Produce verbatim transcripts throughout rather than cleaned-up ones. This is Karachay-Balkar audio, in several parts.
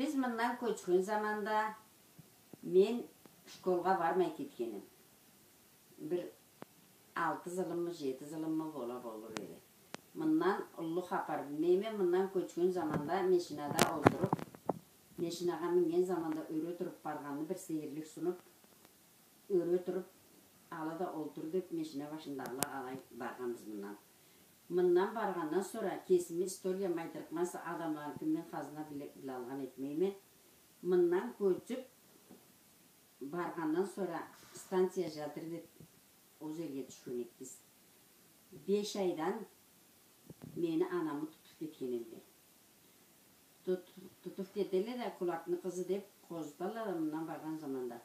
Биз мындан кёчген заманда мен школгъа бармай кетгенем. Бир алты зылыммы, жети зылыммы бола болур эди. Мындан уллу хапар билмейме, мындан кёчген заманда машинада олтуруп, машинагъа минген заманда ёре туруп баргъанны бир сейирлик сунуп, ёре туруп, ала да олтур деп, машина башындагъыла алай баргъанбыз мындан. Мындан баргъандан сора кесими историямы айтырыкъма эсе, адамланыкын мен хазна биле, билалгъан этмейме. Мындан кёчюп баргъандан сора станция Жалтыр деп ол жерге тюшген эдик биз. Беш айдан мени анамы тутуп кетген элле. Тут-, тутуп кетелле да, кулакны къызы деп къозуталла да мындан баргъан заманда.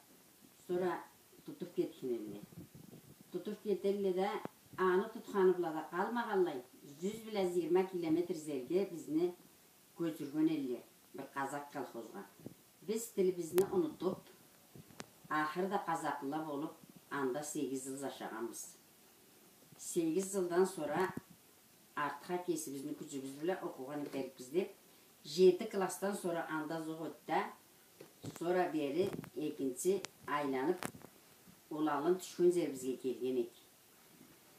Сора тутуп кетген элле. Тутуп кетелле да, аны тутханы бла да къалмагъанлай, жюз бла жыйырма километр жерге бизни кёчюрген элле бир къазакъ колхозгъа. Биз тилибизни унутуп, ахырда къазакълыла болуп, анда сегиз жыл жашагъанбыз. Сегиз жылдан сора артха кесибизни кючюбюз бла окъугъан этерикбиз деп, жети классдан сора анда жокъ эди да, сора бери экинчи айланып, уланып тюшген жерибизге келген эдик.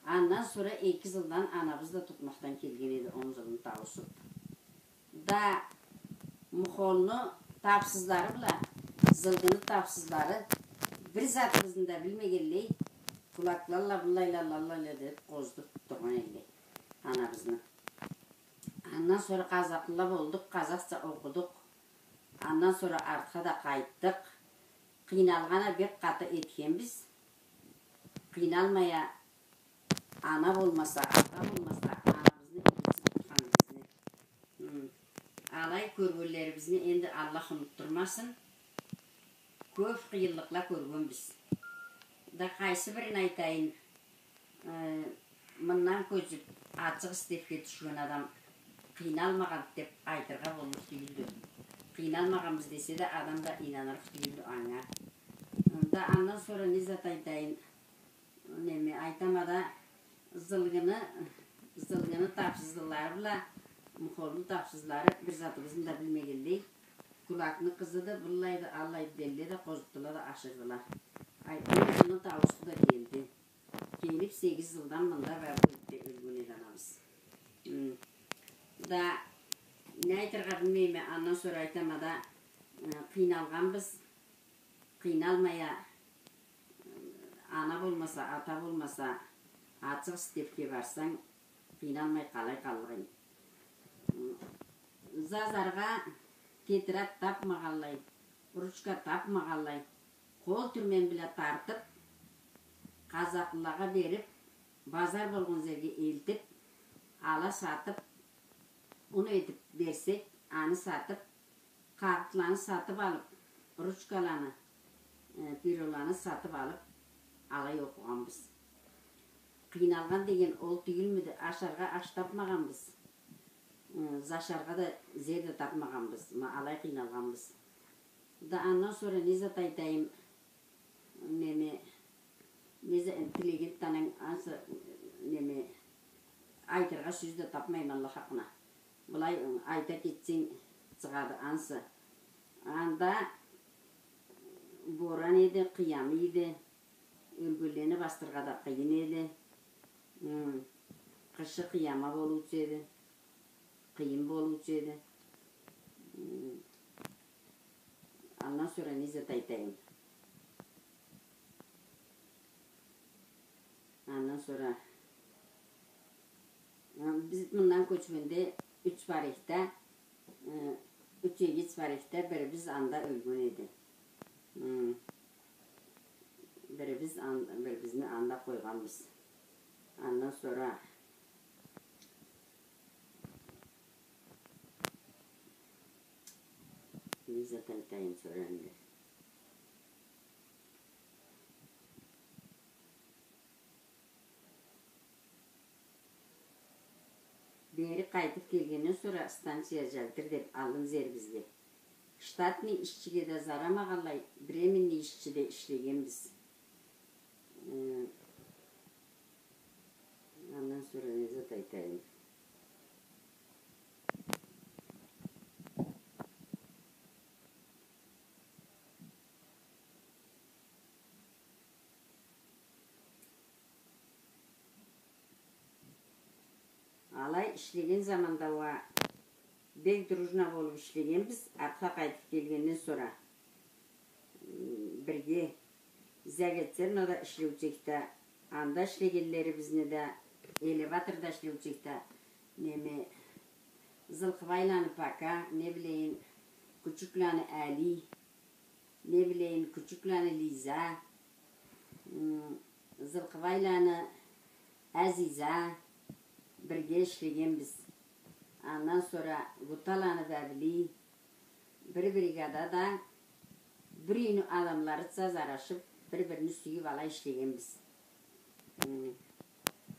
Андан сора эки жылдан анабыз да тутмакъдан келген эди, он жылны тауусуп. Да Мухолну тапсызлары бла Жылгыны тапсызлары бир затыбызны да билмегенлей, кулакла бла быллайла, быллайла деп къозутуп тургъан элле анабызны. Андан сора къазакълыла болдукъ, къазакъча окъудукъ. Андан сора артха да къайтдыкъ. Къыйналгъан а бек къаты этгенбиз. Къыйналмай а, ана болмаса, ата болмаса, анабызны, энебизни тутхан бизни. Хы. Алай кёргенлерибизни энди Аллах унутдурмасын. Кёп къыйынлыкъла кёргенбиз. Да къайсы бирин айтайын, э, мындан кёчюп, ачыкъ истепге тюшген адам къыйналмагъан деп айтыргъа боллукъ тюйюлдю. Къыйналмагъанбыз десе да, адам да ийнанырыкъ тюйюлдю анга. Да андан сора не зат айтайын, неме, айтама да, Жылгыны, Жылгыны тапсызлары бла Мухолну тапсызлары бир затыбызны да билмегенлей, кулакны къызыды, быллайды, аллайды делле да, къозутдула да ашырдыла. Ай, он жылны тауусу да келди. Келип, сегиз жылдан мында барып ётдю, ёлген эди анабыз. Хы. Да, не айтыргъа билмейме, андан сора айтама да, э, къыйналгъанбыз, къыйналмай а, ана болмаса, ата болмаса, ачыкъ истепге барсанг, къыйналмай къалай къаллыкъ эдинг. Жазаргъа тетрадь тапмагъанлай, ручка тапмагъанлай, къол тирмен бла тартып, къазакълылагъа берип, базар болгъан жерге элтип, ала сатып, ун этип берсек, аны сатып, къагъытланы сатып алып, ручкаланы, э, пероланы сатып алып, алай окъугъанбыз. Къыйналгъан деген ол тюйюлмюдю, ашаргъа аш тапмагъанбыз. Э, жашаргъа да жер да тапмагъанбыз. Ма алай къыйналгъанбыз. Да андан сора не зат айтайым, неме, не за-, тилеген тананг ансы, неме, айтыргъа сёз да тапмайма Аллах хакъына. Былай, ы, айта кетсенг, чыгъады ансы. Анда боран эди, къыямы эди, ёлгенлени басдыргъа да къыйын эди. Хы, къышы къыяма болуучу эди. Къыйын болуучу эди. Хы. Андан сора не зат айтайым? Андан сора, а, биз мындан кёчгенде юч бар эдик да, э, юч эгеч бар эдик да, бирибиз анда ёлген эди. Хы. Бирибиз ан-, бирибизни анда къойгъанбыз. Андан сора не зат айтайым сора энди. Бери къайтып келгенден сора станция Жалтыр деп аллын жерибизде штатный ишчиге да жарамагъанлай, временный ишчи да ишлегенбиз. Э, андан сора не зат айтайым? Ишлеген заманда уа бек дружно болуп ишлегенбиз, артха къайтып келгенден сора, м, бирге Загетсернода ишлеучекде, анда ишлегенлерибизни да, элеваторда ишлеучекде, неме, Зылкъыбайланы Пака, не билейим, Кючюкланы Али, не билейим, Кючюкланы Лиза, м, Зылкъыбайланы Азиза, бирге ишлегенбиз. Андан сора Гуталаны Бабили, бир бригадада бир юйню адамларыса зарашып, бир-бирин сюйюп алай ишлегенбиз. М,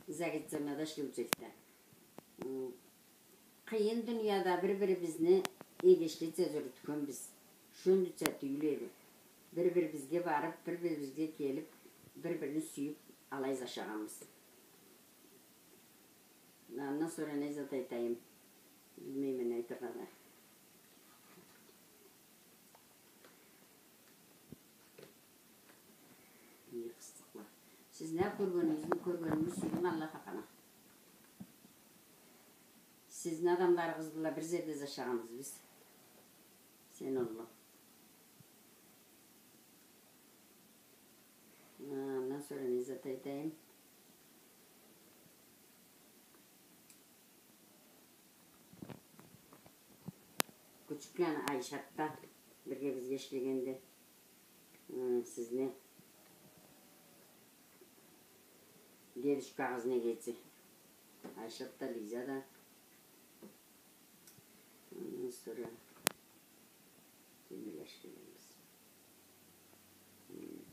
Загетсернода ишлеучекде. М, Къыйын дунияда бир-бирибизни эгешлеце зюрютгенбиз. Шёндюсю тюйюл эди. Бир-бирибизге барып, бир-бирибизге келип, бир-бирин сюйюп, алай зашагъанбыз. Андан сора не зат айтайым? Билмейме не айтыргъа да. Не къыстыкъла. Сизни кёргенибизни, кёргеними сюйдюм Аллах хакъына. Сизни адамларыгъыз бла бир зерде зашагъанбыз биз. Сен оллу. Андан сора не зат айтайым? Кючюкланы Айшат да бирге бизге ишлегенди. М, сизни дедушкагъызны эгеси. Айшат да, Лиза да. Андан сора кимле ишлегенбиз? М.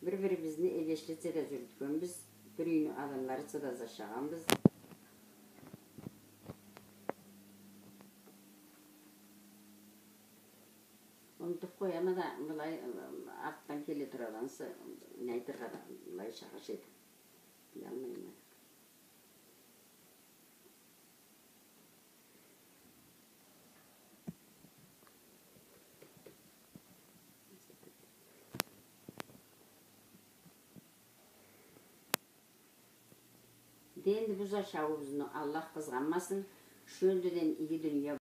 Бир-бирибизни эгешлеце да зюрютгенбиз, бир юйню адамларыса да зашагъанбыз. Унутуп къояма да, былай, артдан келе тургъандан сора, не айтыргъа да, былай шагъыш этип, билалмайма. Да энди бу зашауубузну Аллах къызгъанмасын, шёндюден иги дуния